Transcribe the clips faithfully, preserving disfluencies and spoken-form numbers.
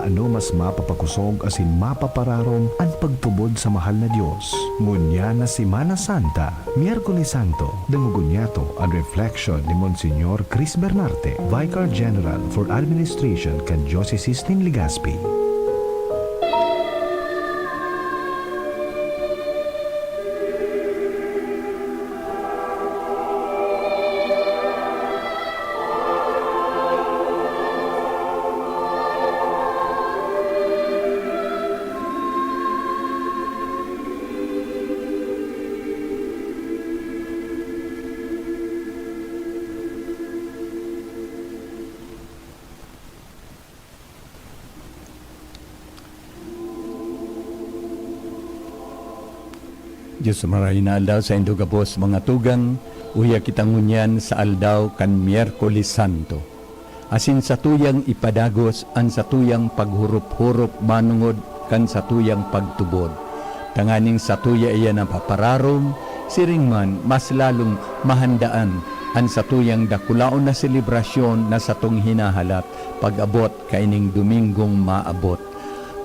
Ano mas mapapakosog asin mapapararom an pagtubod sa mahal na Dios? Ngunyan na Semana Santa, Miyerkules Santo, dangogon niyato an reflection ni Monsignor Chris Bernarte, Vicar General for Administration kan Diocese nin Legazpi. Dios maray na aldaw saindo gabos, mga tugang. Uya kita ngunyan sa aldaw kan Miyerkules Santo, asin satuyang ipadagos an satuyang paghurop-hurop manongod kan satuyang pagtubod, tanganing satuya iyan napapararom, siring man, mas lalong mahandaan an satuyang dakulaon na selebrasyon na satong hinahalat pag-abot kaining Domingong maabot,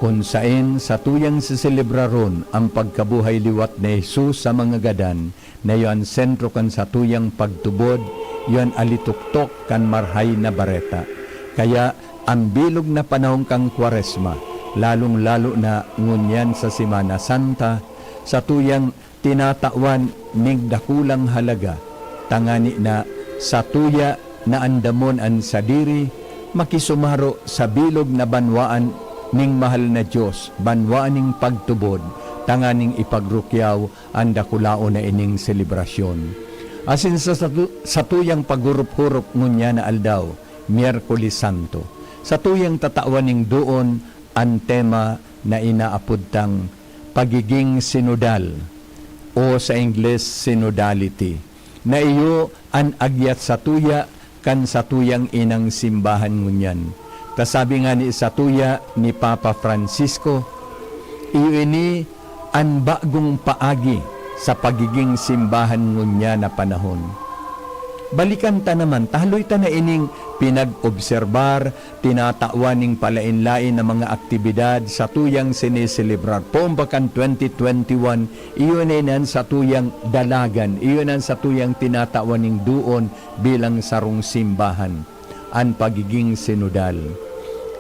kun saen satuyang seselebraron an pagkabuhay liwat ni Jesus sa mga gadan, na iyo an sentro kan satuyang pagtubod, iyo an alitoktok kan Marahay na Bareta. Kaya, an bilog na panahon kan Kwaresma, lalong-lalo na ngunyan sa Semana Santa, satuyang tinatawan nin dakulang halaga, tangani na satuya na andamon an sadiri, makisumaro sa bilog na banwaan nin mahal na Dios, banwaan nin pagtubod, tanganing ipagrukyaw an dakulaon na ining selebrasyon. Asin sa satu-, satuyang paghurop-hurop ngunyan na aldaw, Miyerkules Santo, satuyang tatawan nin doon an tema na inaapod tang pagiging sinodal, o sa Ingles, synodality, na iyo an agyat satuya kan satuyang inang simbahan ngunyan. Ta sabi ngani satuya ni Papa Francisco, iyo ini an bagong paagi sa pagiging simbahan ngunyan na panahon. Balikan ta naman, ta haloy ta na ining pinag-obserbar, tinatawan ning palaen-laen na mga aktibidad, satuyang sineselebrar. Poon pa kan twenty twenty-one, iyo na iyan satuyang dalagan, iyo na satuyang tinatawan ning doon bilang sarong simbahan, an pagiging sinodal.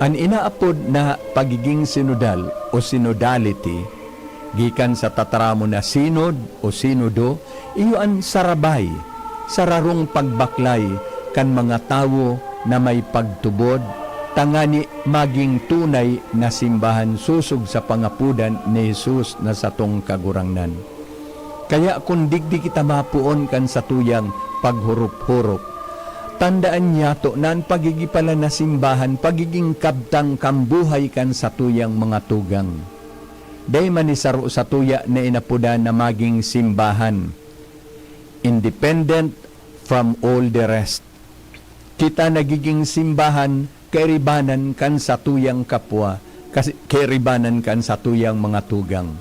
An inaapod na pagiging sinodal o synodality, gikan sa tataramon na synod o sinodo, iyo an sarabay, sararong pagbaklay kan mga tawo na may pagtubod, tangani magin tunay na simbahan sosog sa pangapodan ni Jesus na satong Kagurangnan. Kaya kun digdi kita mapoon kan satuyang paghurop-hurop, tandaan niyato na an pagigipala na simbahan, pagiging kabtang kan buhay kan satuyang mga tugang. Dai man ni saro satuya na inapodan na magin simbahan, independent from all the rest. Kita nagiging simbahan kairibanan kan satuyang kapwa, kasi kairibanan kan satuyang mga tugang.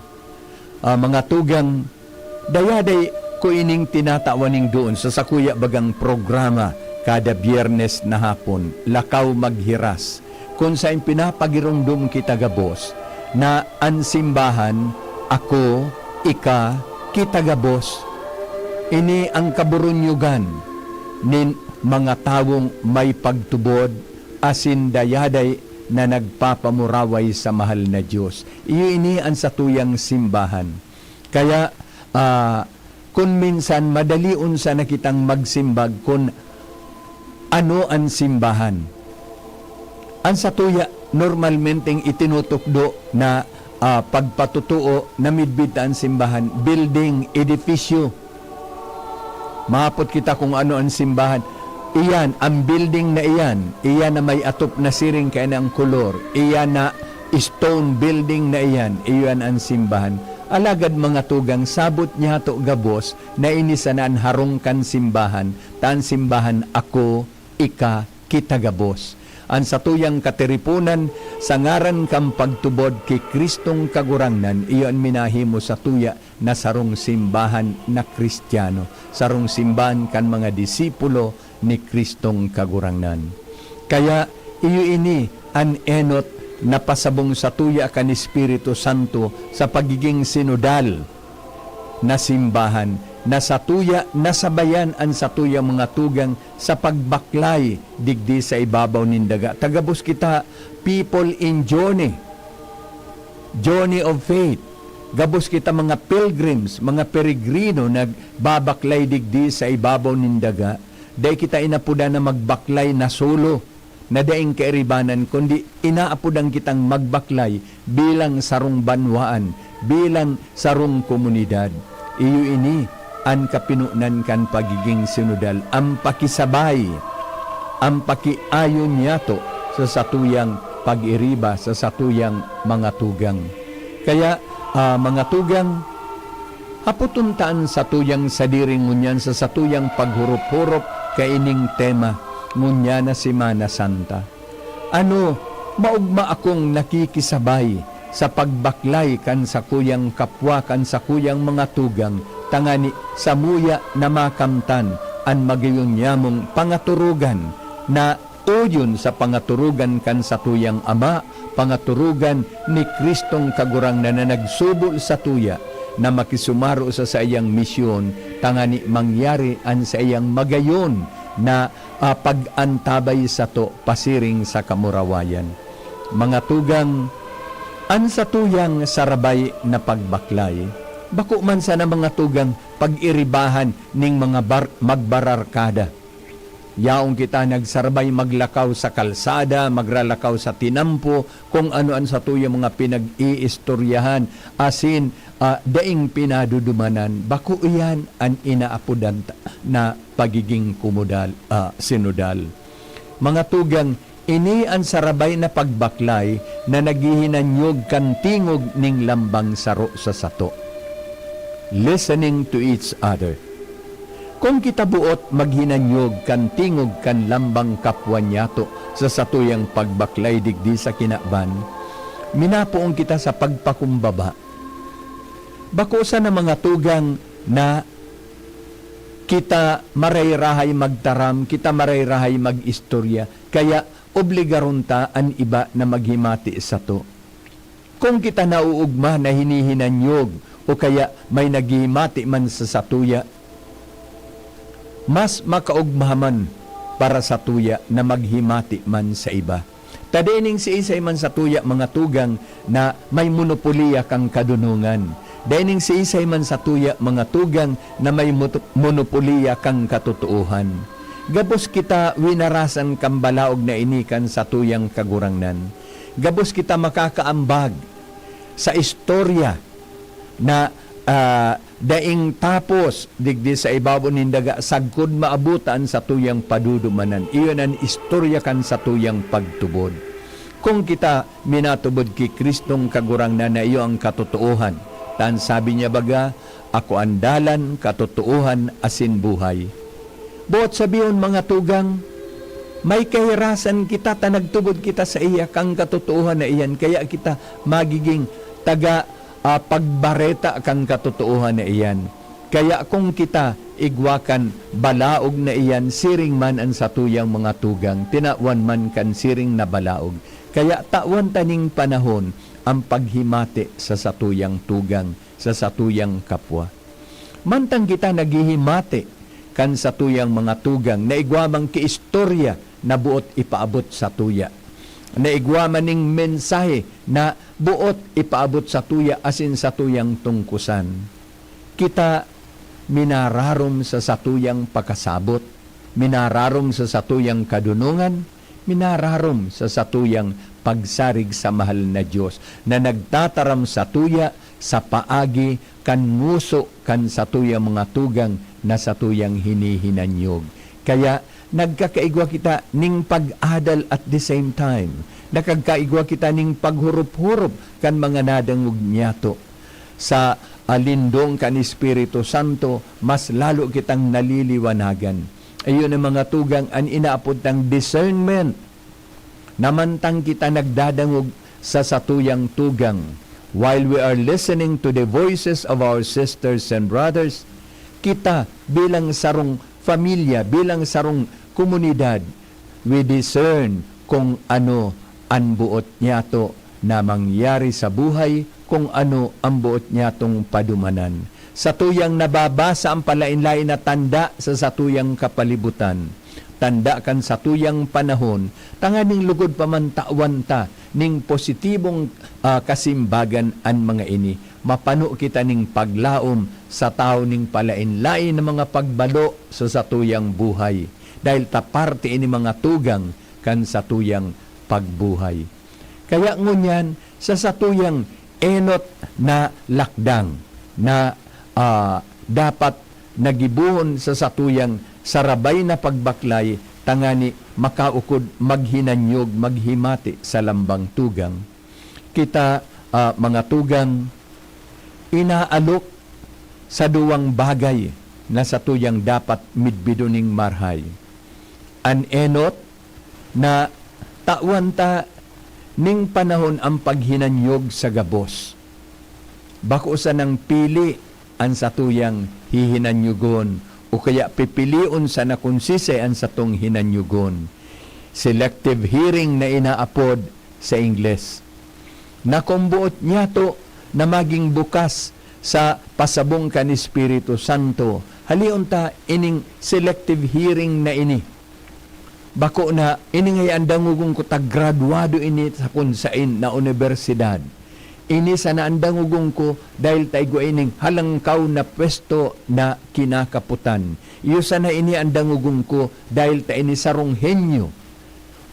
Ah, mga tugang, dayaday ko ining tinatawan ning doon sa sakuya bagang programa kada Biyernes na hapon, Lakaw Maghiras, kun saen pinapagiromdom kita gabos na an simbahan, ako, ika, kita gabos. Ini an kaburunyogan nin mga tawong may pagtubod asin dayaday na nagpapamuraway sa mahal na Dios. Iyo ini an satuyang simbahan. Kaya, ah, kun minsan madalion sana kitang magsimbag kun ano an simbahan. An satuya, normalmenteng itinutukdo na, ah, pagpatotoo na midbid ta an simbahan, building, edifisyo. Mahapot kita kung ano an simbahan. Iyan, an building na iyan, iyan na may atop na siring kaini an kolor, iyan na stone building na iyan, iyan an simbahan. Alagad, mga tugang, sabot niyato gabos na ini sana an harong kan simbahan, ta an simbahan ako, ika, kita gabos. An satuyang katiriponan sa ngaran kan pagtubod ki Cristong Kagurangnan, iyo an minahimo satuya na sarong simbahan na Cristiano, sarong simbahan kan mga disipulo ni Cristong Kagurangnan. Kaya, iyo ini an enot napasabong satuya kan Espiritu Santo sa pagiging sinodal na simbahan, na satuya nasabayan an satuyang mga tugang sa pagbaklay digdi sa ibabaw nin daga. Ta gabos kita people in journey, journey of faith. Gabos kita mga pilgrims, mga peregrino nagbabaklay digdi sa ibabaw nin daga. Dai kita inapodan na magbaklay na solo, na daing kairibanan, kundi inaapodan kitang magbaklay bilang sarong banwaan, bilang sarong komunidad. Iyo ini an kapinonan kan pagiging sinodal, ang pakisabay, ang pakiayon niyato sa satuyang pag-iriba, sa satuyang mga tugang. Kaya, ah, mga tugang, hapoton ta an satuyang sadiri ngunyan sa satuyang paghurop-hurop kaining tema ngunyan na Semana Santa. Ano, maogma akong nakikisabay sa pagbaklay kan sakuyang kapwa, kan sakuyang mga tugang, tangani samuya na makamtan an magayon nyamong pangaturugan na uyon sa pangaturugan kan satuyang Ama, pangaturugan ni Cristong Kagurangnan na nagsubo satuya na makisumaro sa saiyang misyon, tangani mangyari an saiyang magayon na, ah, pag-antabay sato pasiring sa kamurawayan. Mga tugang, an satuyang sarabay na pagbaklay, bako man sana, mga tugang, pag-iribahan ning mga bar-, magbararkada. Yaon kita nagsarabay maglakaw sa kalsada, magralakaw sa tinampo, kung ano an satuyang mga pinag-iistoryahan, asin, ah, daing pinadudumanan. Bako iyan an inaapodan ta-, na pagiging kumudal, ah, sinodal. Mga tugang, ini an sarabay na pagbaklay na naghihinanyog kan tingog ning lambang saro sa sato. Listening to each other. Kung kita boot maghinanyog kan tingog kan lambang kapwa nyato sa satuyang pagbaklay digdi sa kinaban, minapoon kita sa pagpakumbaba. Bako sana, mga tugang, na kita marayrahay magtaram, kita marayrahay mag-istorya, kaya obligaron ta an iba na maghimati sato. Kung kita nauugma na hinihinanyog o kaya may naghihimati man sa satuya, mas makaugma man para satuya na maghimati man sa iba. Ta dai ning siisay man satuya, mga tugang, na may monopolya kan kadunongan. Dai ning siisay man satuya, mga tugang, na may moto-, monopolya kan katotoohan. Gabos kita winarasan kan balaog na ini kan satuyang Kagurangnan. Gabos kita makakaambag sa istorya na, ah, daing tapos digdi sa ibabaw nin daga sagkod maabot an satuyang padudumanan. Iyon an istorya kan satuyang pagtubod. Kung kita minatubod ki Kristong Kagurangnan na iyo an katotoohan, ta an sabi niya baga, "Ako an dalan, katotoohan, asin buhay." Boot sabihon, mga tugang, may kahirasan kita ta nagtubod kita saiya kan katotoohan na iyan, kaya kita magiging taga, ah, pagbareta kan katotoohan na iyan. Kaya kung kita igwa kan balaog na iyan, siring man an satuyang mga tugang, tinawan man kan siring na balaog. Kaya tawan ta ning panahon an paghimati sa satuyang tugang, sa satuyang kapwa. Mantang kita naghihimati kan satuyang mga tugang, naigwa man ki istorya na boot ipaabot satuya. Naigwa man ning mensahe na boot ipaabot satuya asin satuyang tungkosan. Kita minararom sa satuyang pakasabot, minararom sa satuyang kadunongan, minararom sa satuyang pagsarig sa mahal na Dios na nagtataram satuya sa paagi kan ngoso kan satuyang mga tugang na satuyang hinihinanyog. Kaya nagkakaigwa kita ning pag-adal at the same time. Nakagkaigwa kita ning paghurop-hurop kan mga nadangog niyato. Sa, ah, lindong kan Espiritu Santo, mas lalo kitang naliliwanagan. Iyo na, mga tugang, an inaapod tang discernment. Na mantang kita nagdadangog sa satuyang tugang, while we are listening to the voices of our sisters and brothers, kita bilang sarong pamilya, bilang sarong komunidad, we discern kung ano an boot niyato na mangyari sa buhay, kung ano ang boot niyatong padumanan. Satuyang nababasa ang palaen-laen na tanda sa satuyang kapalibutan, tanda kan satuyang panahon, tanganing lugod pa man tawan ta ning positibong, ah, kasimbagan an mga ini. Mapano kita ning paglaom sa tawo ning palaen-laen na mga pagbalo sa satuyang buhay, dahil ta parte ini mga tugang kan satuyang pagbuhay. Kaya ngunyan, sa satuyang enot na lakdang na, ah, dapat nagibohon sa satuyang sarabay na pagbaklay, tangani makaukod maghinanyog, maghimati sa lambang tugang. Kita, ah, mga tugang, inaalok sa duwang bagay na satuyang dapat midbidon ning marhay. An enot na tawan ta ning panahon ang paghinanyog sa gabos. Bako sanang pili an satuyang hihinanyogon o kaya pipilion sana kun sisay an satong hinanyogon. Selective hearing na inaapod sa Ingles. Na kung boot niyato na maging bukas sa pasabong kan Espiritu Santo, halion ta ining selective hearing na ini. Bako na, ini ngaya an dangogon ko ta graduado ini sa kun saen na unibersidad. Ini sana an dangogon ko dahil ta igwa ining halangkaw na pwesto na kinakapotan. Iyo sana ini an dangogon ko dahil ta ini sarong henyo.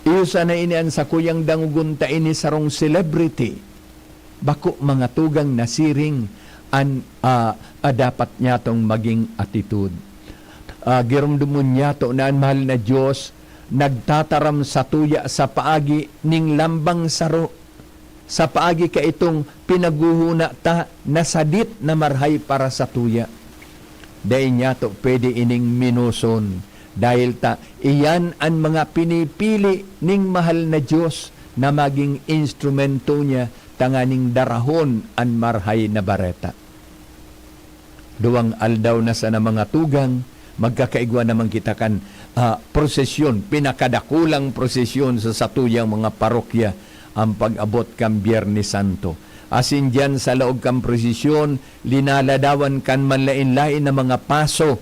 Iyo sana ini an sakuyang dangogon ta ini sarong celebrity. Bako, mga tugang, nasiring an, ah, ah, dapat niyatong maging atitude. Ah, giromdomon niyato na an mahal na Dios nagtataram satuya sa paagi ning lambang saro, sa paagi kaitong pinaghuhuna ta na sadit na marhay para satuya. Dai niyato pwede ining minoson, dahil ta iyan an mga pinipili ning mahal na Dios na maging instrumento niya tanganing darahon an Marhay na Bareta. Duwang aldaw na sana, mga tugang, magkakaigwa naman kita kan, ah, prosesyon, pinakadakulang prosesyon sa satuyang mga parokya, ang pag-abot kan Biyernes Santo. Asin diyan sa laog kan prosesyon, linaladawan kan manlaen-laen na mga paso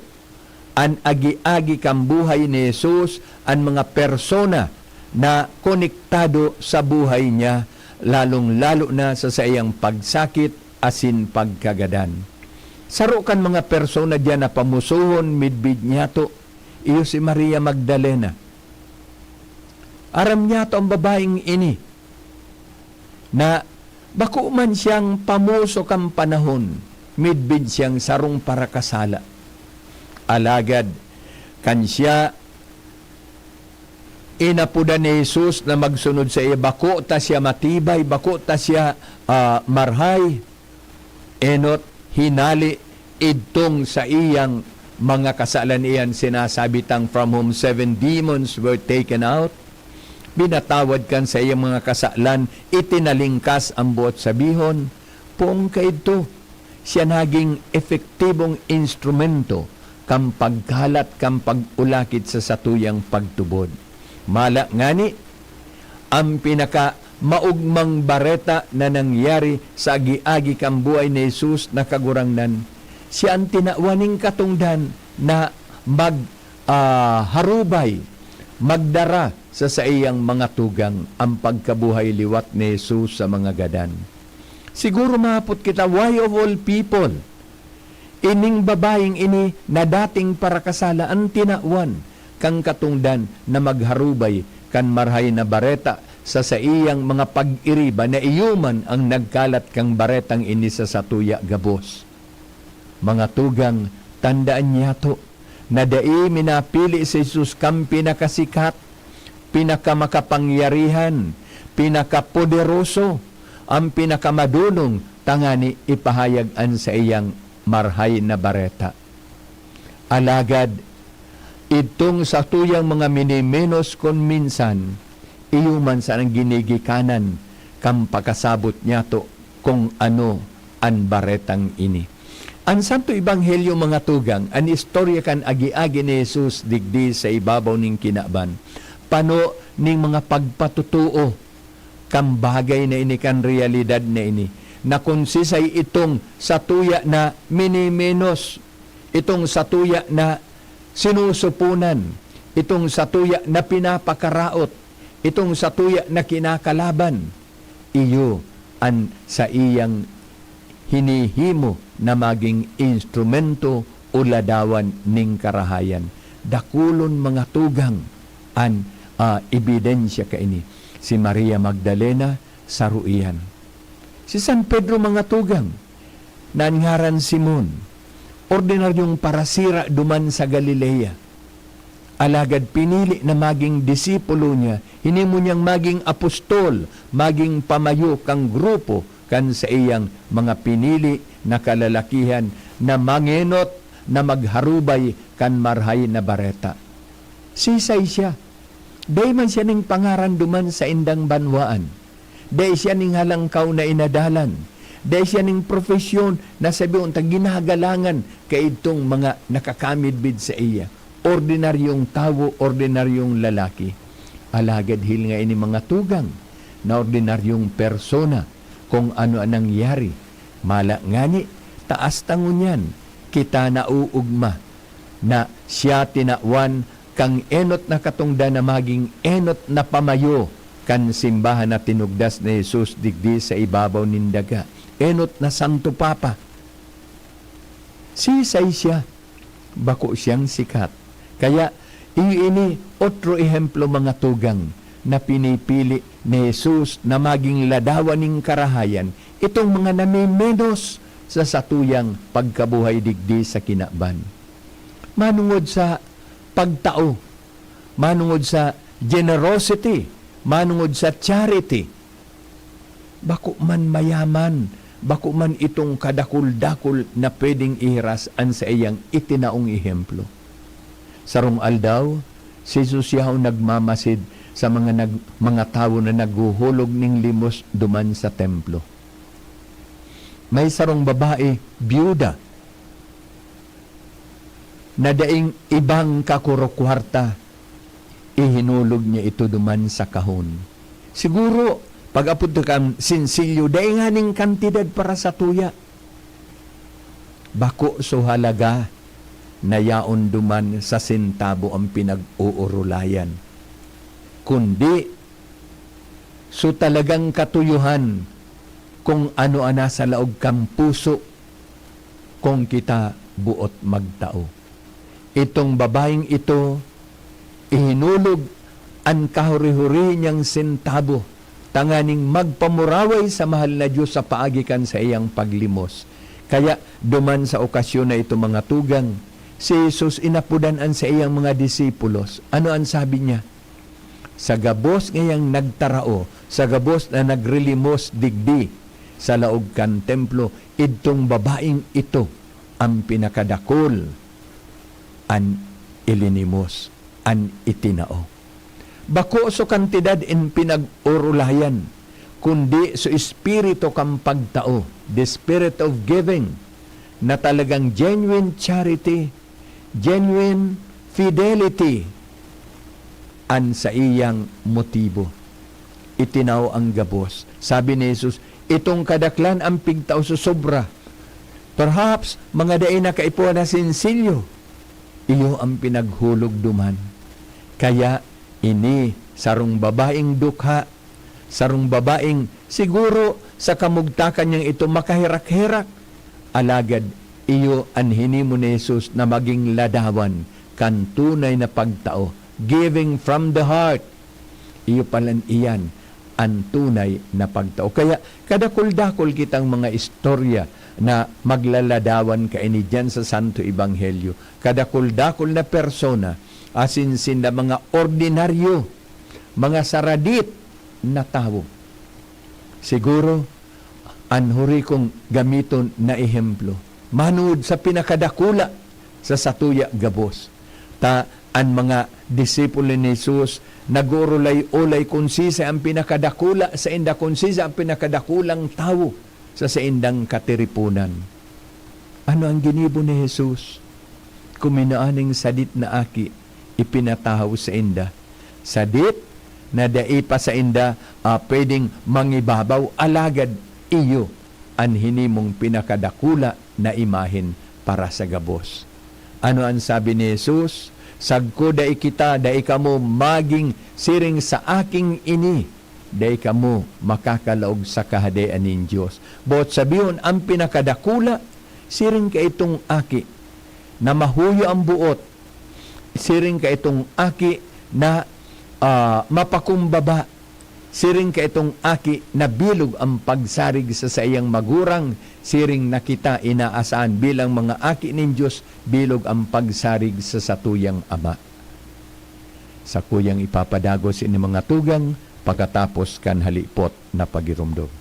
an agi-agi kan buhay ni Jesus, an mga persona na konektado sa buhay niya, lalong-lalo na sa saiyang pagsakit asin pagkagadan. Saro kan mga persona diyan na pamusohon midbid niyato, iyo si Maria Magdalena. Aram niyato an babaeng ini na bako man siyang pamuso kan panahon, midbid siyang sarong parakasala. Alagad kan siya inapodan ni Jesus na magsunod saiya, bako ta siya matibay, bako ta siya, ah, marhay. Enot, hinali, idtong saiyang mga kasalan iyan sinasabi tang from whom seven demons were taken out. Pinatawad kan saiyang mga kasalan, itinalingkas an boot sabihon. Poon kaidto, siya naging epektibong instrumento kan pagkalat kan pag-ulakit sa satuyang pagtubod. Mala ngani, an pinakamaogmang bareta na nangyari sa agi-agi kan buhay ni Jesus na Kagurangnan, siya an tinawan nin katongdan na mag, ah, harubay, magdara sa saiyang mga tugang an pagkabuhay liwat ni Jesus sa mga gadan. Siguro mahapot kita, why of all people? Ining babayeng ini na dating parakasala an tinawan kan katongdan na magharubay kan Marhay na Bareta sa saiyang mga pag-iriba na iyo man ang nagkalat kan baretang ini sa satuya gabos. Mga tugang, tandaan niyato na dai minapili si Jesus kan pinakasikat, pinakamakapangyarihan, pinakapoderoso, an pinakamadonong tangani ipahayag an saiyang Marhay na Bareta. Alagad, idtong satuyang mga miniminos kun minsan, iyo man sanang ginigikanan kan pakasabot niyato kun ano an baretang ini. An Santo Ebanghelyo, mga tugang, an istorya kan agi-agi ni Jesus digdi sa ibabaw nin kinaban, pano nin mga pagpatotoo, tambagay na ini kan realidad na ini, na kun sisay itong satuya na minimenos, itong satuya na sinusupunan, itong satuya na pinapakaraot, itong satuya na kinakalaban, iyo an saiyang hinihimo na magin instrumento o ladawan nin karahayan. Dakulon, mga tugang, an, ah, ebidensya kaini. Si Maria Magdalena, saro iyan. Si San Pedro, mga tugang, na an ngaran Simon, ordinaryong parasira duman sa Galilea. Alagad pinili na maging disipulo niya, hinimo niyang maging apostol, maging pamayo kan grupo kan saiyang mga pinili na kalalakihan na mangenot na magharubay kan Marahay na Bareta. Sisay siya? Dai man siya nin pangaran duman sa indang banwaan. Dai siya nin halangkaw na inadalan. Dai siya nin profesyon na sabi unta ginagalangan kaidtong mga nakakamidbid saiya. Ordinaryong tawo, ordinaryong lalaki. Alagad hilinga ini, mga tugang, na ordinaryong persona, kun ano an nangyari. Mala ngani, taas ta ngunyan kita nauugma na siya tinawan kan enot na katongdan na magin enot na pamayo kan simbahan na tinugdas ni Jesus digdi sa ibabaw nin daga, enot na Santo Papa. Sisay siya? Bako siyang sikat. Kaya, iyo ini otro ehemplo, mga tugang, na pinipili ni Jesus na magin ladawan nin karahayan itong mga namimenos sa satuyang pagkabuhay digdi sa kinaban. Manongod sa pagtao, manongod sa generosity, manongod sa charity, bako man mayaman, bako man itong kadakul-dakul na pwedeng ihiras an saiyang itinaong ehemplo. Sarong aldaw, si Jesus yaon nagmamasid sa mga nag-, mga tawo na naghuhulog nin limos duman sa templo. May sarong babae, byuda, na daing ibang kakurokwarta, ihinulog niya ito duman sa kahon. Siguro, pag-apod ta kan sensilyo, dai nganing kantidad para sa tuya. Bako so halaga na yaon duman sa sentabo ang pinag-oorolayan, kundi so talagang katuyohan kung ano an nasa laog kan puso kung kita boot magtao. Itong babaeng ito, ihinulog an kahuri-huri niyang sentabo tanganing magpamuraway sa mahal na Dios sa paagi kan saiyang paglimos. Kaya, duman sa okasyon na ito, mga tugang, si Jesus inapodan an saiyang mga disipulos. Ano an sabi niya? Sa gabos ngayang nagtarao, sa gabos na nagrilimos digdi sa laog kan templo, idtong babaeng ito an pinakadakul an ilinimos, an itinao. Bako so kantidad in pinag-orolayan, kundi so espiritu kan pagtao, the spirit of giving, na talagang genuine charity, genuine fidelity an saiyang motibo. Itinao ang gabos. Sabi ni Jesus, "Itong kadaklan an pigtao sa sobra." Perhaps, mga dai na kaipuhan na sensilyo, iyo ang pinaghulog duman. Kaya, ini sarong babaeng dukha, sarong babaeng siguro sa kamugtakan niyang ito makaherak-herak, alagad iyo an hinimo ni Jesus na magin ladawan kan tunay na pagtao, giving from the heart. Iyo palan iyan an tunay na pagtao. Kaya kadakul-dakul kitang mga istorya na maglaladawan kaini diyan sa Santo Ebanghelyo. Kadakul-dakul na persona, asin sinda mga ordinaryo, mga saradit na tawo. Siguro, an huri kong gamiton na ehemplo, manongod sa pinakadakula sa satuya gabos. Ta an mga disipulo ni Jesus nag-oorolay-olay kun sisay an pinakadakula sainda, kun sisay an pinakadakulang tawo sa saindang katiriponan. Ano an ginibo ni Jesus? Kuminua ning sadit na aki, ipinatahaw sainda. Sadit na dai pa sainda, ah, pwedeng mangibabaw, alagad iyo an hinimong pinakadakula na imahen para sa gabos. Ano an sabi ni Jesus? "Sagkod dai kita, dai kamo magin siring sa aking ini, dai kamo makakalaog sa Kahadean nin Dios." Boot sabihon, an pinakadakula, siring kaitong aki na mahuyo an boot, siring kaitong aki na, ah, mapakumbaba, siring kaitong aki na bilog an pagsarig sa saiyang magurang, siring na kita inaasahan bilang mga aki nin Dios, bilog an pagsarig sa satuyang Ama. Sakuyang ipapadagos ini mga tugang pakatapos kan halipot na pagiromdom.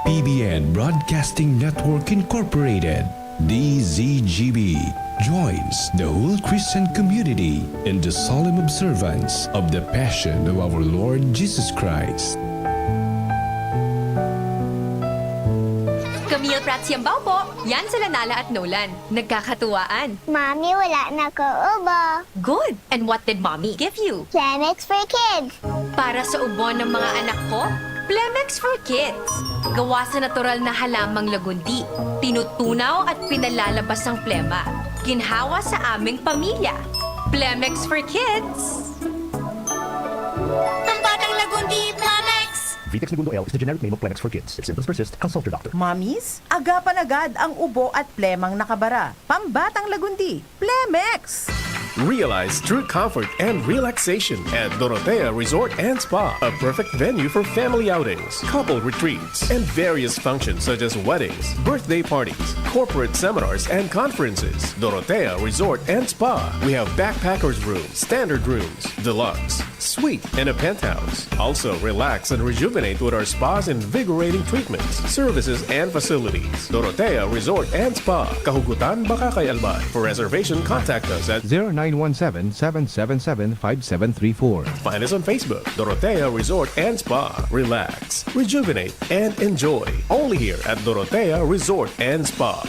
P B N Broadcasting Network Incorporated, D Z G B, joins the whole Christian community in the solemn observance of the Passion of our Lord Jesus Christ. Camille Prats Yambao po. Yan sila Nala at Nolan. Nagkakatuwaan. Mami, wala na ko ubo. Good! And what did Mommy give you? Plemex for Kids. Para sa ubo ng mga anak ko, Plemex for Kids. Gawa sa natural na halamang lagundi, tinutunaw at pinalalabas ang plema. Ginhawa sa aming pamilya. Plemex for Kids. Pambatang lagundi, Plemex! Vitex Negundo L is the generic name of Plemex for Kids. If symptoms persist, consult your doctor. Mommies, agapan agad ang ubo at plemang nakabara. Pambatang lagundi, Plemex! Realize true comfort and relaxation at Dorotea Resort and Spa, a perfect venue for family outings, couple retreats, and various functions such as weddings, birthday parties, corporate seminars, and conferences. Dorotea Resort and Spa. We have backpackers room, standard rooms, deluxe, suite, and a penthouse. Also, relax and rejuvenate with our spa's invigorating treatments, services, and facilities. Dorotea Resort and Spa, Kahugutan, Bacacay, Albay. For reservation, contact us at zero nine one seven, seven seven seven, five seven three four. Find us on Facebook, Dorotea Resort and Spa. Relax, rejuvenate, and enjoy. Only here at Dorotea Resort and Spa.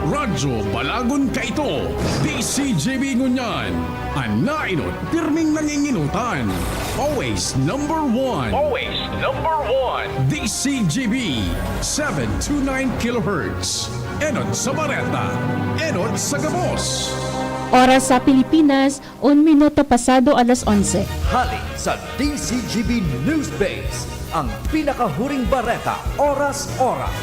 Radyo Balagon kaito, D Z G B ngunyan. An naenot, pirming nanginginutan. Always number one. Always number one. D Z G B, seven two nine kilohertz. Enot sa bareta, enot sa gabos. Oras sa Pilipinas, un minuto pasado alas onse. Hali sa D Z G B News Base, ang pinakahuring bareta, oras-oras.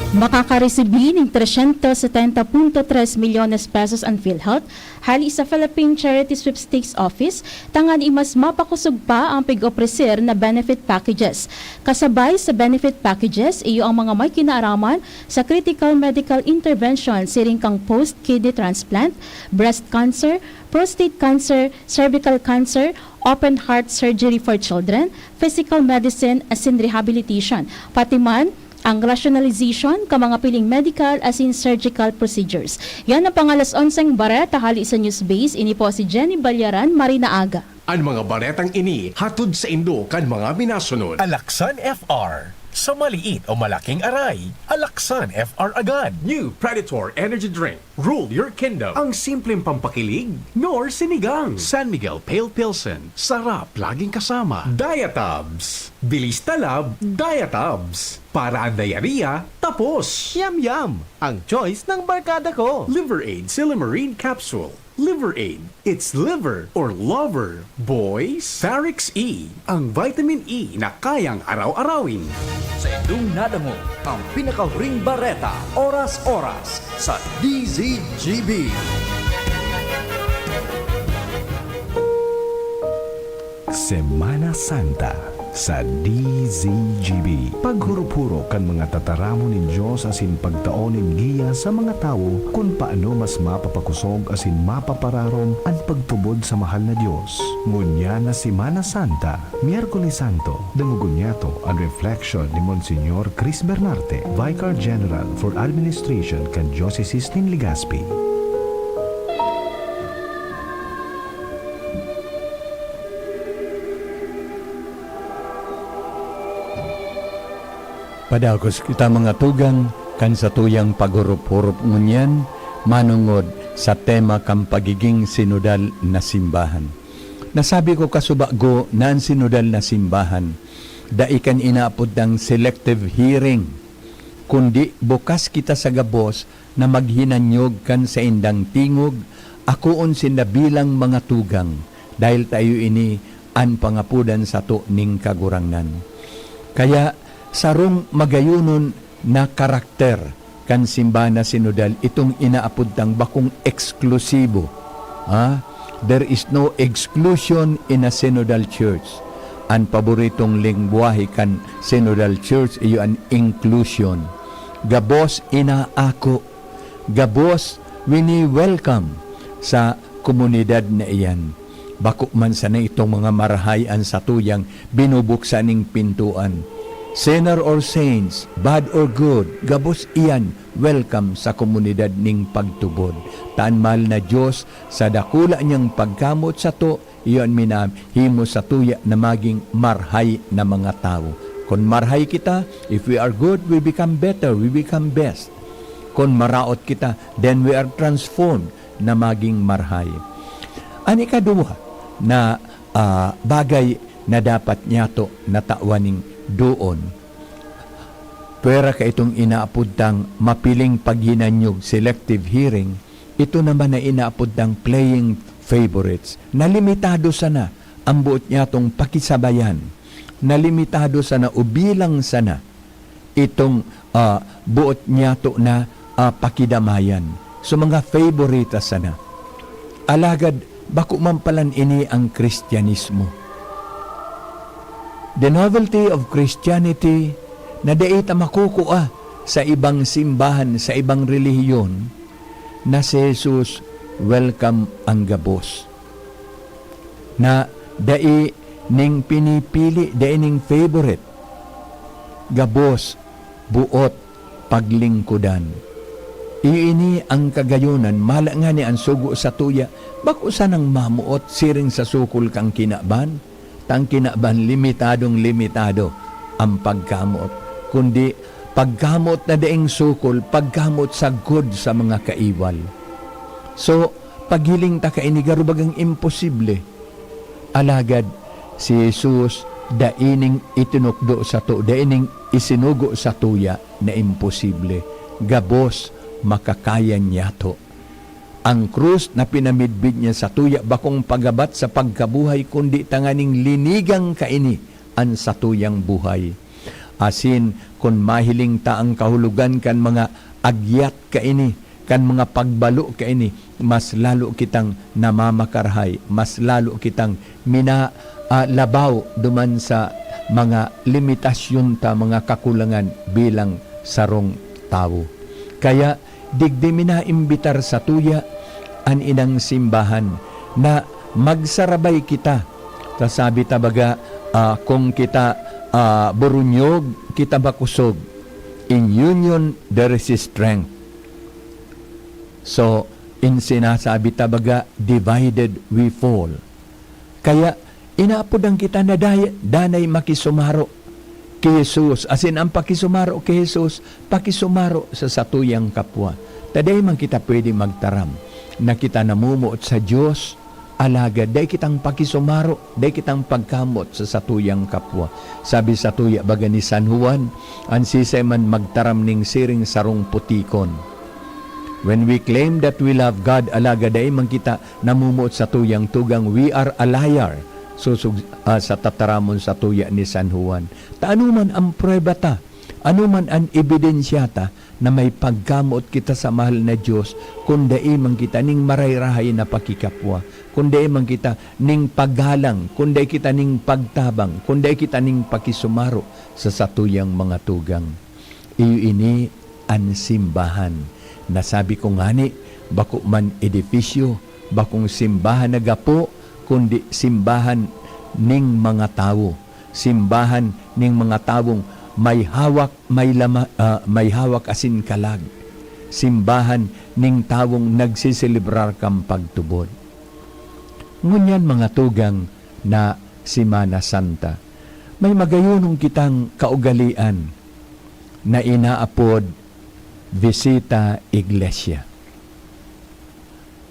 Makakaresibir nin trescientos setenta punto tres milyones pesos an PhilHealth hali sa Philippine Charity Sweepstakes Office, tanganing mas mapakosog pa ang pag-opreser na benefit packages. Kasabay sa benefit packages, iyo ang mga may kinaaraman sa critical medical intervention, siring kan post-kidney transplant, breast cancer, prostate cancer, cervical cancer, open heart surgery for children, physical medicine asin rehabilitation, pati man ang rationalization kan mga piling medical asin surgical procedures. Yan ang pang-alas onseng bareta hali sa News Base. Ini po si Jenny Balyaran, maray na aga. An mga baretang ini hatod saindo kan mga minasunod. Alaxan F R. Sa maliit o malaking aray, Alaxan F R agad. New Predator Energy Drink. Rule your kingdom. Ang simpleng pampakilig, nor sinigang. San Miguel Pale Pilsen. Sarap laging kasama. Diatabs. Bilis talab, Diatabs. Para ang diarrhea, tapos. Yum, yum! Ang choice ng barkada ko. Liver Aid Silymarin Capsule. Liver Aid. It's liver or lover. Boys, Parex E, ang vitamin E na kayang araw-arawin. Sa indong nadangog ang pinakahuring bareta, oras-oras sa D Z G B. Semana Santa sa D Z G B. Paghurop-hurop kan mga tataramon nin Dios asin pagtao nin giya sa mga tawo kun paano mas mapapakosog asin mapapararom an pagtubod sa mahal na Dios. Ngunyan na Semana Santa, Miyerkules Santo, dangogon niyato an reflection ni Monsignor Chris Bernarte, Vicar General for Administration kan Diocese nin Legazpi. Padagos kita, mga tugang, kan satuyang paghurop-hurop ngunyan, manongod sa tema kan pagiging sinodal na simbahan. Nasabi ko kasubago na an sinodal na simbahan dai kan inaapod tang selective hearing, kundi bukas kita sa gabos na maghinanyog kan saindang tingog, akoon sinda bilang mga tugang, dahil ta iyo ini an pangapodan sato nin Kagurangnan. Kaya, sarong magayonon na karakter kan simbahan na sinodal itong inaapod tang bakong eksklusibo. Ha? There is no exclusion in a synodal church. An paboritong lengwahe kan synodal church iyo an inclusion. Gabos inaako, gabos wini-welcome sa komunidad na iyan. Bako man sana itong mga marahay an satuyang binubuksan ning pintoan. Sinner or saints, bad or good, gabos iyan welcome sa komunidad ning pagtubod. Ta an mahal na Dios, sa dakula niyang pagkamoot sato, iyo an minahimo satuya na magin marahay na mga tawo. Kun marahay kita, if we are good, we become better, we become best. Kun maraot kita, then we are transformed na magin marahay. An ikaduwa na, ah, bagay na dapat niyato na tawan ning doon, pwera kaitong inaapod tang mapiling paghinanyog, selective hearing, ito naman na inaapod tang playing favorites, na limitado sana ang boot niyatong pakisabayan, na limitado sana o bilang sana itong, ah, boot niyato na, ah, pakidamayan. So, mga favorita sana. Alagad, bako man palan ini ang Kristiyanismo. The novelty of Christianity na dai ta makukua sa ibang simbahan, sa ibang relihiyon, na si Jesus welcome ang gabos. Na dai ning pinipili, dai ning favorite. Gabos, buot, paglingkodan. Iyo ini ang kagayonan, mala ngani an sugo satuya, bako sanang mamoot siring sa sukol kan kinaban, ta an kinaban limitadong limitado an pagkamoot, kundi pagkamoot na daing sukol, pagkamoot sagkod sa mga kaiwal. So, paghiling ta kaini garo bagang imposible. Alagad si Jesus dai ning itinukdo sato, dai ning isinugo satuya na imposible. Gabos, makakaya niyato. Ang krus na pinamidbid niya satuya bakong paghabat sa pagkabuhay, kundi tanganing linigan kaini an satuyang buhay. Asin kun mahiling ta an kahulogan kan mga agyat kaini, kan mga pagbalo kaini, mas lalo kitang namamakarahay, mas lalo kitang mina-, ah, labaw duman sa mga limitasyon ta, mga kakulangan bilang sarong tawo. Kaya, digdi minaimbitar satuya an inang simbahan na magsarabay kita. Ta sabi ta baga, ah, kung kita, ah, burunyog, kita makosog. In union, there is strength. So, in sinasabi ta baga, divided we fall. Kaya, inaapodan kita na day-, danay makisumaro ki Jesus, asin an pakisumaro ki Jesus, pakisumaro sa satuyang kapwa. Ta dai man kita pwede magtaram na kita namomoot sa Dios, alagad dai kitang pakisumaro, dai kitang pagkamoot sa satuyang kapwa. Sabi satuya baga ni San Juan, an sisay man magtaram ning siring sarong putikon. When we claim that we love God, alagad dai man kita namomoot satuyang tugang, we are a liar, sosog, ah, sa tataramon satuya ni San Juan. Ta ano man an prueba ta, ano man an ebidensya ta na may pagkamoot kita sa mahal na Dios, kun dai man kita ning marahay-rahay na pakikapwa, kun dai man kita ning paggalang, kun dai kita ning pagtabang, kun dai kita ning pakisumaro sa satuyang mga tugang. Iyo ini an simbahan. Nasabi ko ngani, bako man edipisyo, bakong simbahan na gapo, kundi simbahan ning mga tawo. Simbahan ning mga tawong may hawak, may lama-, ah, may hawak asin kalag. Simbahan ning tawong nagseselebrar kan pagtubod. Ngunyan, mga tugang na Semana Santa, may magayunon kitang kaugalean na inaapod Visita Iglesia.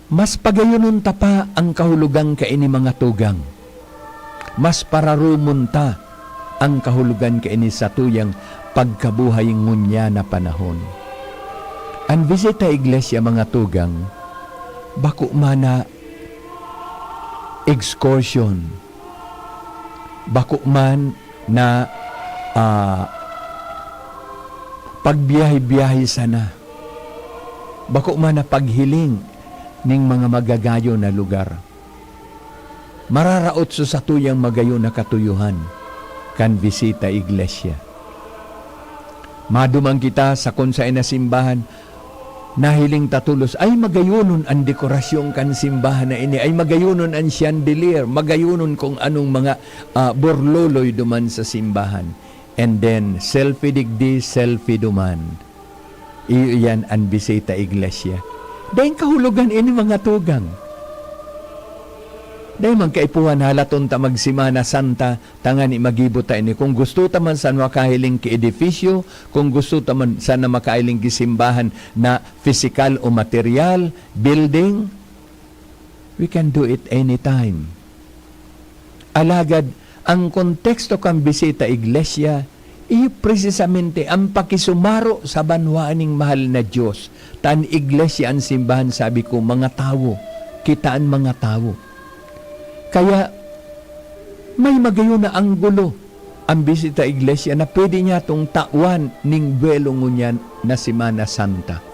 Mas pagayunon ta pa an kahulogan kaini, mga tugang. Mas pararomon ta an kahulogan kaini satuyang pagkabuhay ngunyan na panahon. An bisita iglesia, mga tugang, bako man na excursion, bako man na, ah, pagbiyahe-biyahe sana, bako man na paghiling ning mga magagayon na lugar. Mararaot sa satuyang magayon na katuyohan kan bisita iglesia. Maduman kita sa kun saen na simbahan, nahiling ta tolos, ay magayonon an dekorasyon kan simbahan na ini, ay magayonon an chandelier, magayonon kung anong mga, ah, borloloy duman sa simbahan. And then, selfie digdi, selfie duman. Iyo iyan an bisita iglesia. Dai kahulogan ini, mga tugang. Dai man kaipuhan halaton ta mag-Semana Santa, tangani magibo ta ini. Kung gusto ta man sana makahiling ki edifisyo, kung gusto ta man sana makahiling ki simbahan na pisikal o material, building, we can do it anytime. Alagad, ang konteksto kan bisita iglesia, iyo presisamente an pakisumaro sa banwaan ning mahal na Dios. Ta an iglesia, an simbahan, sabi ko, mga tawo. Kita an mga tawo. Kaya, may magayon na anggulo an bisita iglesia na pwede niyatong tawan ning buwelo ngunyan na Semana Santa.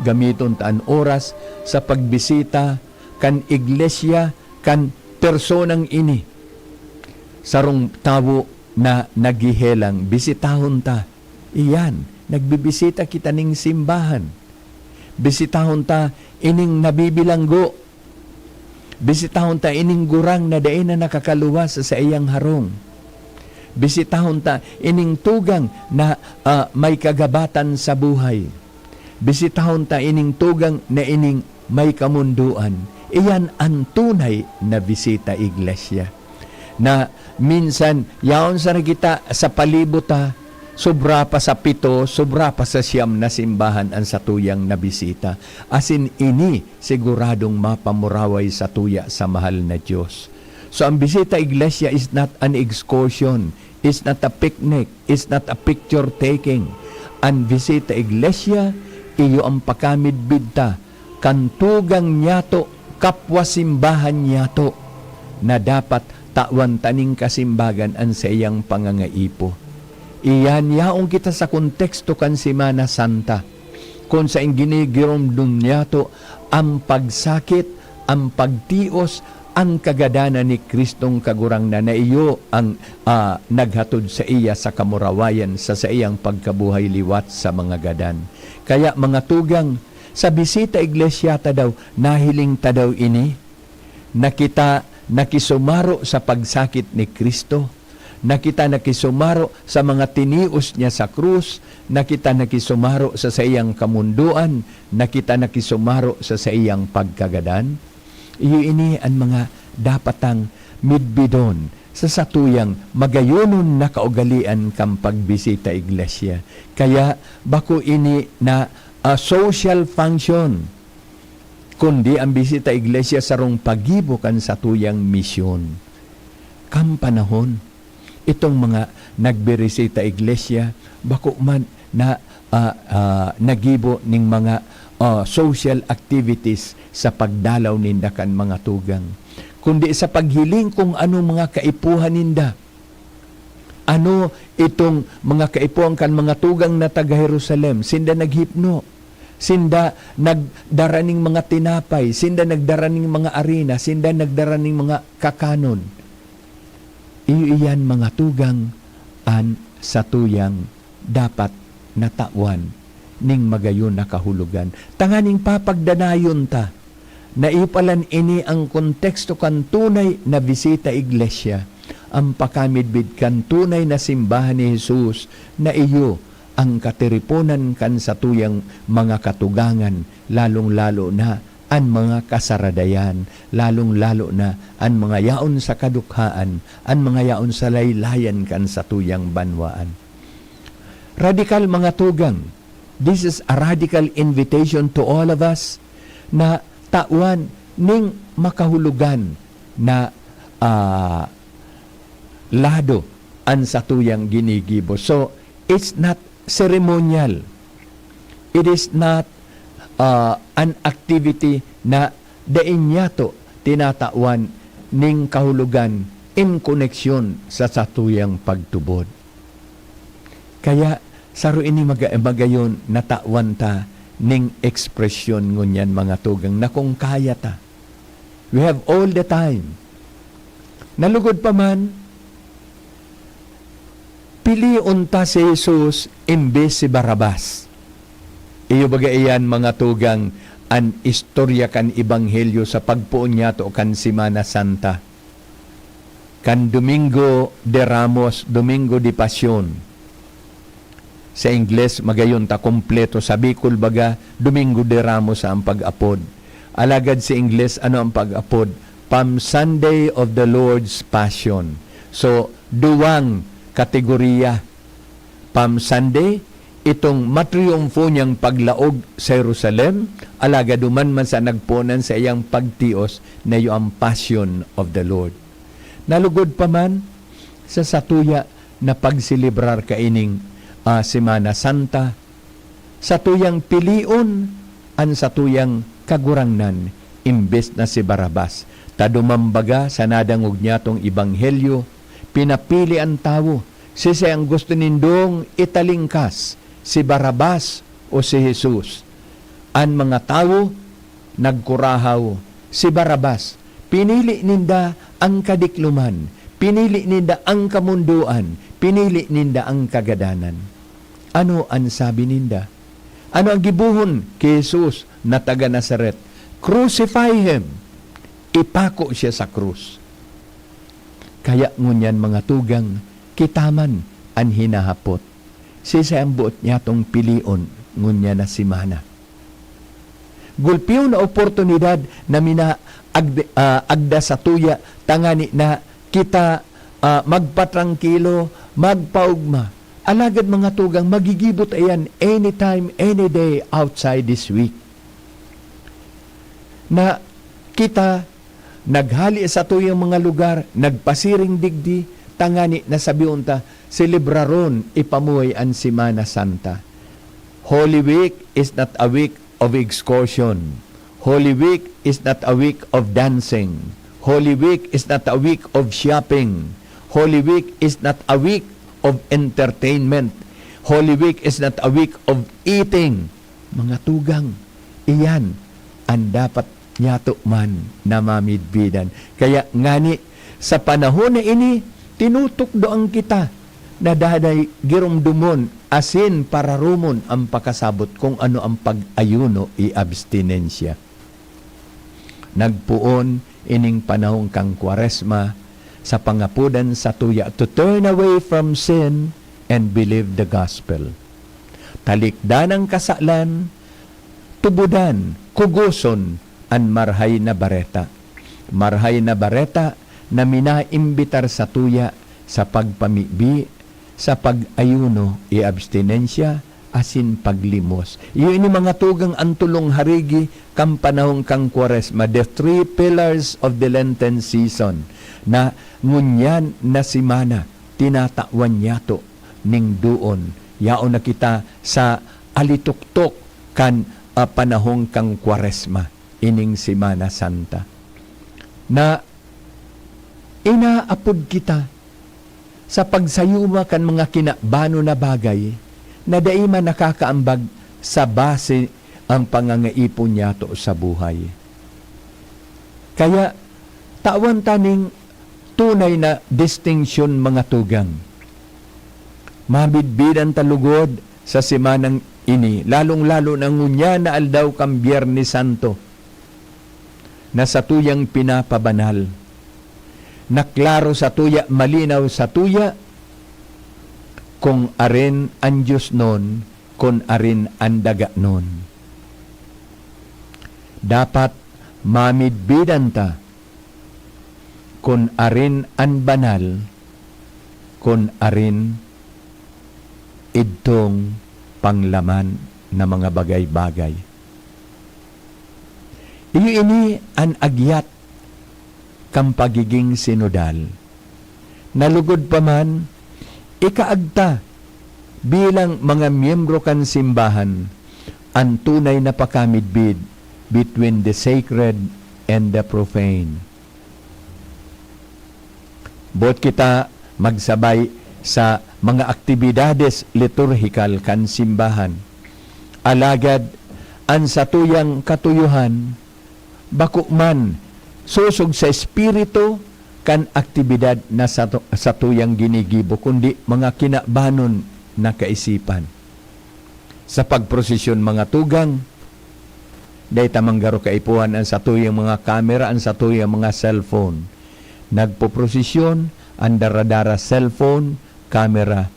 Gamiton ta an oras sa pagbisita kan iglesia kan personang ini, sarong tawo na naghehelang, bisitahon ta. Iyan, nagbibisita kita ning simbahan. Bisitahon ta ining nabibilanggo. Bisitahon ta ining gurang na dai na nakakaluwas sa saiyang harong. Bisitahon ta ining tugang na, ah, may kagabatan sa buhay. Bisitahon ta ining tugang na ining may kamondoan. Iyan an tunay na bisita iglesia. Na minsan, yaon sana kita sa palibot ta, sobra pa sa pito, sobra pa sa siyam na simbahan an satuyang nabisita. Asin ini siguradong mapamuraway satuya sa mahal na Dios. So, ang bisita iglesia is not an excursion, is not a picnic, is not a picture taking. An bisita iglesia, iyo ang pakamidbid ta kan tugang niyato, kapwa simbahan niyato, na dapat tawan ta nin kasimbagan an saiyang pangangaipo. Iyan, yaon kita sa konteksto kan Semana Santa, kun saen ginigiromdom niyato an pagsakit, an pagtios, an kagadanan ni Cristong Kagurangnan na iyo ang, ah, naghatod saiya sa kamurawayan sa saiyang pagkabuhay liwat sa mga gadan. Kaya, mga tugang, sa bisita iglesia ta daw, nahiling ta daw ini? Na kita nakisumaro sa pagsakit ni Cristo? Na kita nakisumaro sa mga tinios niya sa krus? Na kita nakisumaro sa saiyang kamondoan? Na kita nakisumaro sa saiyang pagkagadan? Iyo ini an mga dapat tang midbidon sa satuyang magayonon na kaugalian kan pagbisita iglesia. Kaya, bako ini na, ah, social function, kundi an bisita iglesia sarong paggibo kan satuyang misyon. Kan panahon, itong mga nagbirisita iglesia, bako man na, ah, ah, naggibo ning mga, ah, social activities sa pagdalaw ninda kan mga tugang, kundi sa paghiling kung ano mga kaipuhan ninda. Ano itong mga kaipuhan kan mga tugang na taga Jerusalem? Sinda naghipno, sinda nagdara ning mga tinapay, sinda nagdara ning mga arina, sinda nagdara ning mga kakanon. Iyo iyan, mga tugang, an satuyang dapat na tawan ning magayon na kahulogan, tanganing papagdanayon ta na iyo palan ini ang konteksto kan tunay na bisita iglesia, ang pakamidbid kan tunay na simbahan ni Jesus na iyo ang katiriponan kan satuyang mga katugangan, lalong-lalo na an mga kasaradayan, lalong-lalo na an mga yaon sa kadukhaan, an mga yaon sa laylayan kan satuyang banwaan. Radikal, mga tugang, this is a radical invitation to all of us na tawan ning makahulogan na, ah, lado an satuyang ginigibo. So, it's not ceremonial. It is not, ah, an activity na dai niyato tinatawan ning kahulogan in koneksyon sa satuyang pagtubod. Kaya, saro ini maga-, magayon na tawan ta ning ekspresyon ngunyan, mga tugang, na kung kaya ta, we have all the time. Nalugod pa man, pilion ta si Jesus imbes si Barrabas. Iyo baga iyan, mga tugang, an istorya kan Ebanghelyo sa pagpoon niyato kan Semana Santa, kan Domingo de Ramos, Domingo de Pasyon. Sa Ingles, magayon ta kompleto. Sa Bicol baga, Domingo de Ramos an pag-apod. Alagad sa Ingles, ano ang pag-apod? Palm Sunday of the Lord's Passion. So, duwang kategoriya. Palm Sunday, itong matriyumfo niyang paglaog sa Jerusalem, alagad duman man sa nagpoon an saiyang pagtios na iyo ang Passion of the Lord. Nalugod pa man sa satuya na pagselebrar kaining, ah, Semana Santa, satuyang pilion an satuyang Kagurangnan imbes na si Barrabas. Ta duman baga sa nadangog niyatong ebanghelyo, pinapili an tawo. Siisay an gusto nindong italingkas, si Barrabas o si Jesus? An mga tawo nagkurahaw, si Barrabas. Pinili ninda an kadikloman, pinili ninda an kamondoan, pinili ninda an kagadanan. Ano an sabi ninda? Ano an gibohon ki Jesus na taga Nazaret? "Crucify him!" Ipako siya sa krus. Kaya ngunyan, mga tugang, kita man an hinahapot. Siisay an boot niyatong pilion ngunyan na semana? Gulpiyon na oportunidad na mina-, ag-, ah, agda satuya tangani na kita, ah, magpatrangkilo, magpaogma. Alagad, mga tugang, magigibo ta iyan anytime, any day outside this week. Na kita naghale sa satuyang mga lugar, nagpasiring digdi, tangani na sabihon ta, selebraron, ipamuhay an Semana Santa. Holy Week is not a week of excursion. Holy Week is not a week of dancing. Holy Week is not a week of shopping. Holy Week is not a week of entertainment. Holy Week is not a week of eating. Mga tugang, iyan an dapat niyato man na mamidbidan. Kaya ngani, sa panahon na ini, tinutukdoan kita na danay giromdomon asin pararomon an pakasabot kung ano an pag-ayuno y abstinensya. Nagpoon ining panahon kan Kwaresma sa pangapodan satuya to turn away from sin and believe the gospel. Talikdan an kasalan, tubodan, kugoson an Marahay na Bareta. Marahay na Bareta na minaimbitar satuya sa pagpamibi, sa pag-ayuno y abstinensya, asin paglimos. Iyo ini, mga tugang, an tolong harigi kan panahon kan Kwaresma, the three pillars of the Lenten season, na ngunyan na semana tinatawan niyato ning doon. Yaon na kita sa alitoktok kan, ah, panahon kan Kwaresma, ining Semana Santa, na inaapod kita sa pagsayuma kan mga kinabanon na bagay na dai man nakakaambag sa base an pangangaipon niyato sa buhay. Kaya, tawan ta nin tunay na distinction, mga tugang. Mabidbidan ta lugod sa semanang ini, lalong-lalo na ngunyan na aldaw kan Biyernes Santo, na satuyang pinapabanal. Na klaro satuya, malinaw satuya, kung arin an diosnon, kun arin an daganon. Dapat mamidbidan ta kun arin an banal, kun arin idtong panglaman na mga bagay-bagay. Iyo ini an agyat kan pagiging sinodal. Nalugod pa man, ikaagta bilang mga miyembro kan simbahan an tunay na pakamidbid between the sacred and the profane. Boot kita magsabay sa mga aktibidades liturhikal kan simbahan. Alagad an satuyang katuyohan bako man sosog sa espiritu kan aktibidad na sato-, satuyang ginigibo, kundi mga kinabanon na kaisipan. Sa pagprosesyon, mga tugang, dai ta man garo kaipuhan an satuyang mga kamera, an satuyang mga cellphone. Nagpoprosesyon, an dara-dara cellphone, kamera.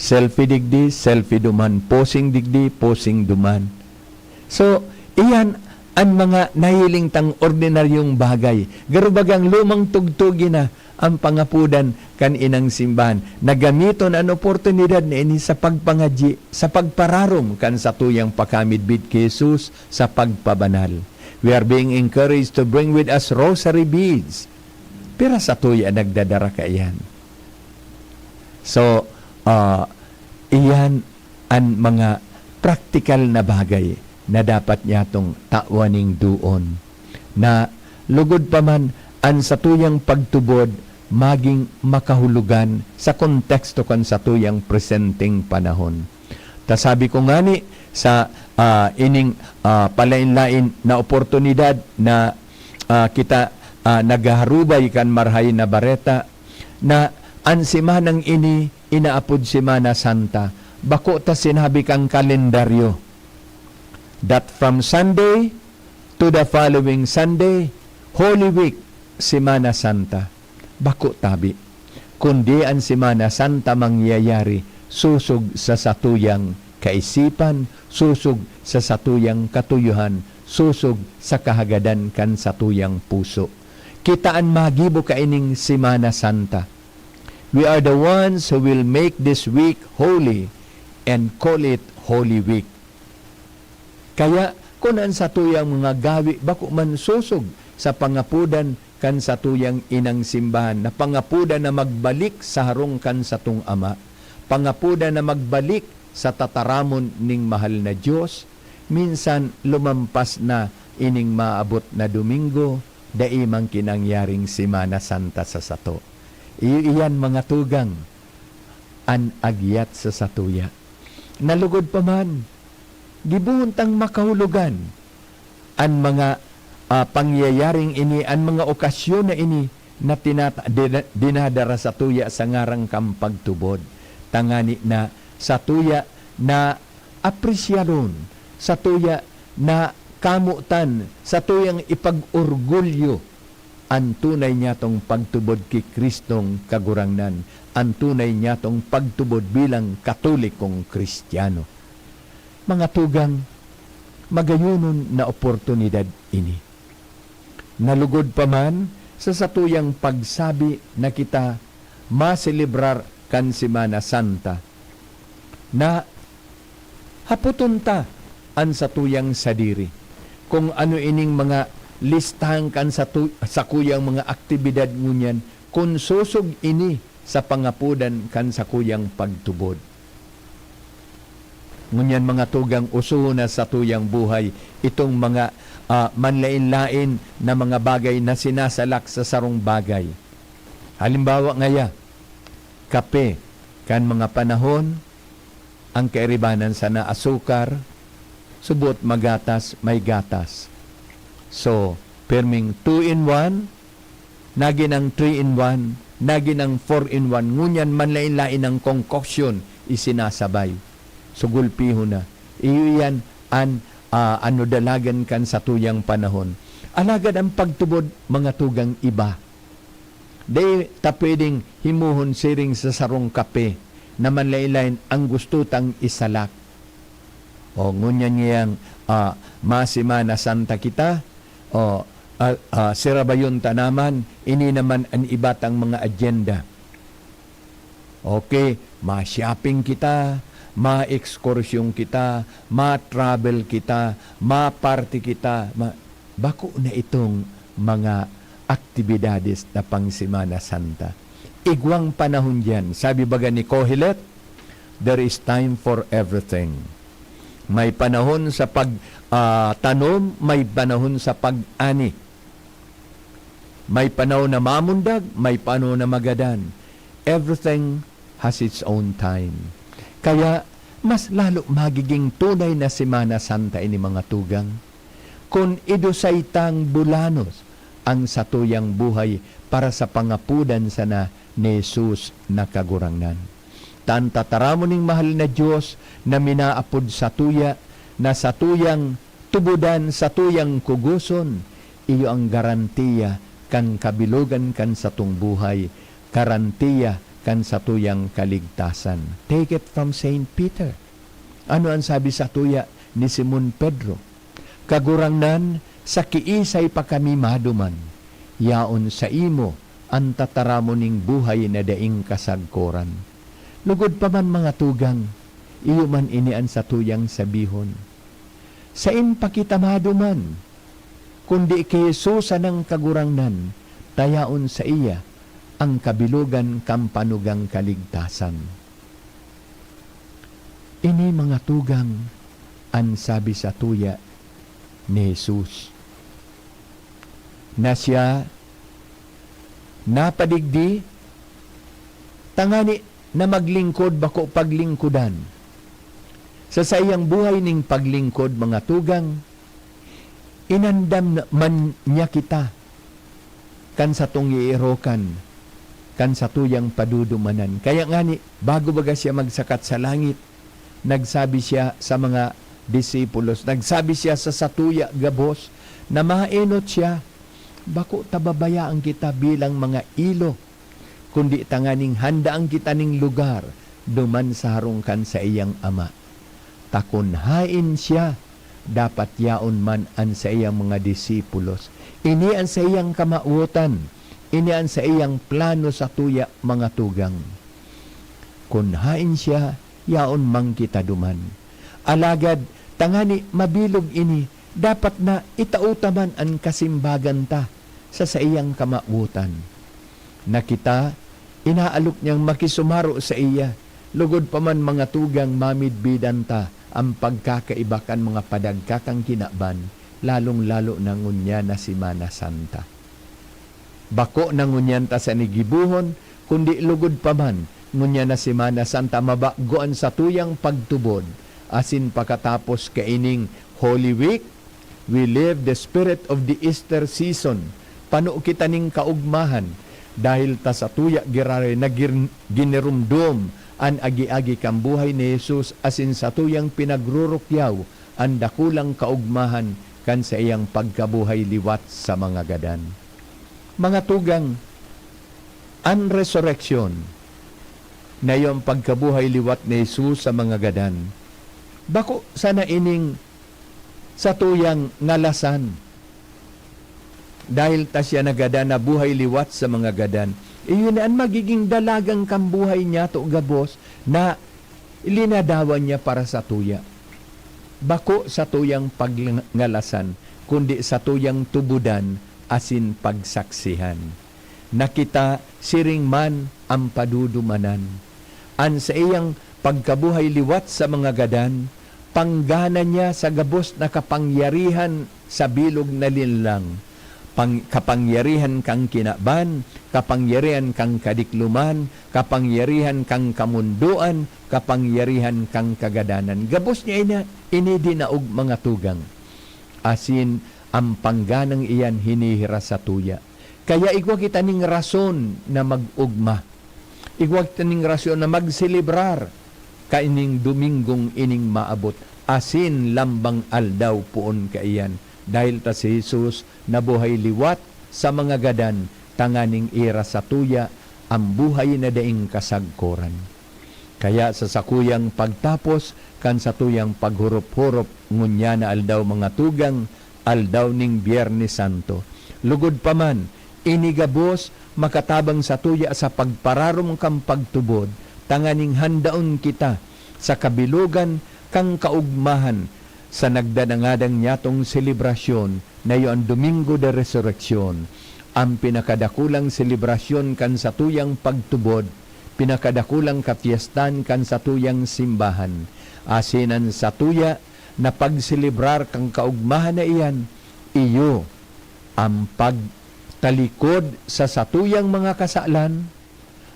Selfie digdi, selfie duman, posing digdi, posing duman. So, iyan an mga nahiling tang ordinaryong bagay. Garo bagang lumang tugtugi na ang pangapodan kan inang simbahan. Nagamiton an oportunidad na ini sa pagpangadyi, sa pagpararom kan satuyang pakamidbid ki Jesus sa pagpabanal. We are being encouraged to bring with us rosary beads. Pero satuya nagdadara kaiyan. So, ah, iyan an mga praktikal na bagay na dapat niyatong tawan ning duon, na lugod pa man an satuyang pagtubod magin makahulogan sa konteksto kan satuyang presenteng panahon. Ta sabi ko ngani sa, ah, ining, ah, palaen-laen na oportunidad na, ah, kita, ah, naghaharubay kan Marahay na Bareta, na an semanang ini inaapod Semana Santa. Bako ta sinabi kan kalendaryo that from Sunday to the following Sunday, Holy Week, Semana Santa. Bako tabi, kundi an Semana Santa mangyayari sosog sa satuyang kaisipan, sosog sa satuyang katuyohan, sosog sa kahagadan kan satuyang puso. Kita an magibo kaining Semana Santa. We are the ones who will make this week holy and call it Holy Week. Kaya, kun an satuyang mga gawi bako man sosog sa pangapodan kan satuyang inang simbahan, na pangapodan na magbalik sa harong kan satong Ama, pangapodan na magbalik sa tataramon ning mahal na Dios, minsan lumampas na ining maabot na Domingo, dai man kinangyaring Semana Santa sa sato. Iyo iyan, mga tugang, an agyat sa satuya. Nalugod pa man, gibohon tang makahulogan an mga, ah, pangyayaring ini, an mga okasyon na ini na tinata-, dina-, dinadara satuya sa ngaran kan pagtubod, tangani na satuya na apresyaron, satuya na kamotan, satuyang ipag-orgulyo an tunay niyatong pagtubod ki Kristong Kagurangnan, an tunay niyatong pagtubod bilang Katolikong Kristiyano. Mga tugang, magayonon na oportunidad ini. Nalugod pa man sa satuyang pagsabi na kita maselebrar kan Semana Santa, na hapoton ta an satuyang sadiri, kung ano ining mga listahan kan satu-, sakuyang mga aktibidad ngunyan, kun sosog ini sa pangapodan kan sakuyang pagtubod. Ngunyan, mga tugang, osohon na satuyang buhay itong mga, ah, manlaen-laen na mga bagay na sinasalak sa sarong bagay. Halimbawa ngaya, kape, kan mga panahon, ang kairibanan sana asukar, subot magatas, may gatas. So, pirming two in one, nagin ang three in one, nagin ang four in one. Ngunyan, manlaen-laen ang concoction isinasabay. So, gulpihon na. Iyo iyan an, ah, ano, dalagan kan satuyang panahon. Alagad ang pagtubod, mga tugang, iba. Dai ta pwedeng himohon siring sa sarong kape na manlaen-laen ang gusto tang isalak. O, ngunyan ngiyang, ah, masemana santa kita, o, ah, ah, serabayon ta naman, ini naman an iba tang mga agenda. Okay, ma-shopping kita, ma-ekskursyong kita, ma-travel kita, ma-party kita, ma-, bako na itong mga aktibidades na pang Semana Santa. Igwang panahon diyan. Sabi baga ni Kohelet, "There is time for everything." May panahon sa pag, ah, tanom, may panahon sa pag-ani. May panahon na mamundag, may panahon na magadan. Everything has its own time. Kaya, mas lalo magiging tunay na Semana Santa ini, mga tugang, kun idusay tang bulanos ang satuyang buhay para sa pangapodan sana ni Jesus na Kagurangnan. Ta an tataramon ning mahal na Dios na minaapod satuya, na satuyang tubodan, satuyang kugoson, iyo an garantiya kan kabilogan kan satong buhay, garantiya kan satuyang kaligtasan. Take it from Saint Peter. Ano an sabi satuya ni Simon Pedro? "Kagurangnan, sa kiisay pa kami maduman? Yaon saimo an tataramon ning buhay na daing kasagkoran." Lugod pa man, mga tugang, iyo man ini an satuyang sabihon. Sain pa kita maduman, kundi ki Jesus sanang Kagurangnan, ta yaon saiya an kabilogan kan panugang kaligtasan. Ini, mga tugang, an sabi satuya ni Jesus, na siya napadigdi tangani na maglingkod, bako paglingkodan. Sa saiyang buhay ning paglingkod, mga tugang, inandam na man niya kita kan satong iirokan, kan satuyang padudumanan. Kaya ngani, bago baga siya magsakat sa langit, nagsabi siya sa mga disipulos, nagsabi siya sa satuya gabos na maenot siya, "Bako ta babayaan kita bilang mga ilo, kundi tanganing handaan kita ning lugar duman sa harong kan saiyang Ama. Ta kun haen siya, dapat yaon man an saiyang mga disipulos." Ini an saiyang kamawotan, ini an saiyang plano satuya, mga tugang. Kun haen siya, yaon man kita duman. Alagad tangani mabilog ini, dapat na itao ta man an kasimbagan ta sa saiyang kamawotan. Na kita, inaalok niyang makisumaro saiya, lugod pa man, mga tugang, mamidbidan ta an pagkakaiba kan mga padagka kan kinaban, lalong-lalo na ngunyan na Semana Santa. Bako na ngunyan ta siya gigibohon, kundi lugod pa man, ngunyan na Semana Santa, mabago an satuyang pagtubod, asin pakatapos kaining Holy Week, we live the spirit of the Easter season. Pano kita nin kaogmahan, dahil ta satuya giraray na gir-, giniromdom an agi-agi kan buhay ni Jesus asin satuyang pinagrurukyaw an dakulang kaogmahan kan saiyang pagkabuhay liwat sa mga gadan. Mga tugang, an resureksyon, na iyo an pagkabuhay liwat ni Jesus sa mga gadan, bako sana ining satuyang ngalasan. Dahil ta siya nagadan na buhay liwat sa mga gadan, iyon na an magiging dalagan kan buhay niyato gabos na linadawan niya para satuya. Bako satuyang pagngalasan, kundi satuyang tubodan asin pagsaksihan. Na kita siring man an padudumanan. An saiyang pagkabuhay liwat sa mga gadan, panggana niya sa gabos na kapangyarihan sa bilog na linlang, pang-, kapangyarihan kan kinaban, kapangyarihan kan kadikloman, kapangyarihan kan kamondoan, kapangyarihan kan kagadanan. Gabos niya ini, ini dinaog, mga tugang. Asin an pangganang iyan hinihiras satuya. Kaya igwa kita nin rason na mag-ogma. Igwa kita nin rason na magselebrar kaining Dominggong ining maabot, asin lambang aldaw poon kaiyan, dahil ta si Jesus nabuhay liwat sa mga gadan tanganing ihiras satuya an buhay na daing kasagkoran. Kaya sa sakuyang pagtapos kan satuyang paghorop-horop ngunyan na aldaw, mga tugang, aldaw nin Biyernes Santo, lugod pa man, ini gabos makatabang satuya sa pagpararom kan pagtubod, tanganing handaon kita sa kabilogan kan kaogmahan sa nagdadangadang nyatong selebrasyon na iyo an Domingo de Resurreccion, an pinakadakulang selebrasyon kan satuyang pagtubod, pinakadakulang kapyestan kan satuyang simbahan, asin an satuya na pagselebrar kan kaogmahan na iyan, iyo an pagtalikod sa satuyang mga kasalan,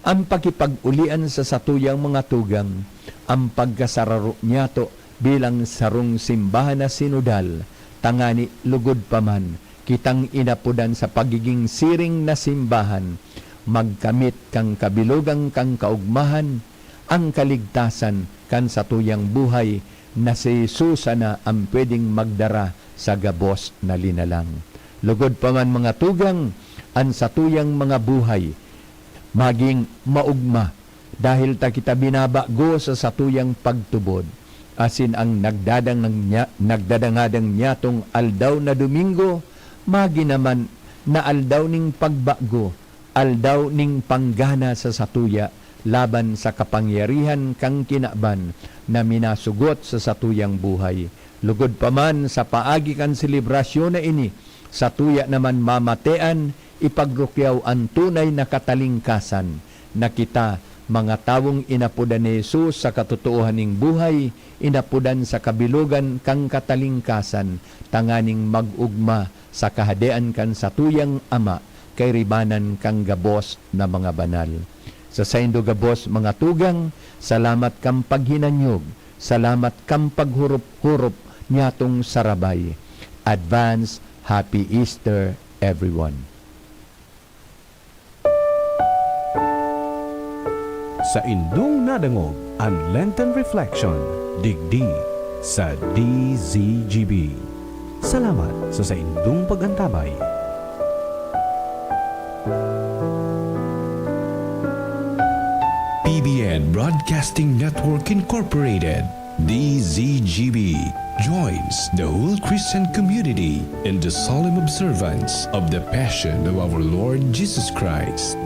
an pakipag-ulian sa satuyang mga tugang, an pagkasararo niyato bilang sarong simbahan na sinodal, tangani lugod pa man kitang inapodan sa pagiging siring na simbahan, magkamit kan kabilogan kan kaogmahan, an kaligtasan kan satuyang buhay na si Jesus sana an pwedeng magdara sa gabos na linalang. Lugod pa man, mga tugang, an satuyang mga buhay magin maogma, dahel ta kita binabago sa satuyang pagtubod, asin an nagdadang-, nagdadangadang nyatong aldaw na Domingo magin naman na aldaw nin pagbago, aldaw nin panggana sa satuya laban sa kapangyarihan kan kinaban na minasugot sa satuyang buhay. Lugod pa man, sa paagi kan selebrasyon na ini, satuya naman mamatean ipagrukyaw an tunay na katalingkasan, na kita, mga tawong inapodan ni Jesus sa katotoohan nin buhay, inapodan sa kabilogan kan katalingkasan, tanganing mag-ogma sa Kahadean kan satuyang Ama, kairibanan kan gabos na mga banal. Sa saindo gabos, mga tugang, salamat kan paghinanyog, salamat kan paghurop-hurop nyatong sarabay. Advance Happy Easter, everyone! Saindong nadangog an Lenten Reflection digdi sa D Z G B. Salamat sa saindong pag-antabay. P B N Broadcasting Network Incorporated, D Z G B, joins the whole Christian community in the solemn observance of the Passion of our Lord Jesus Christ.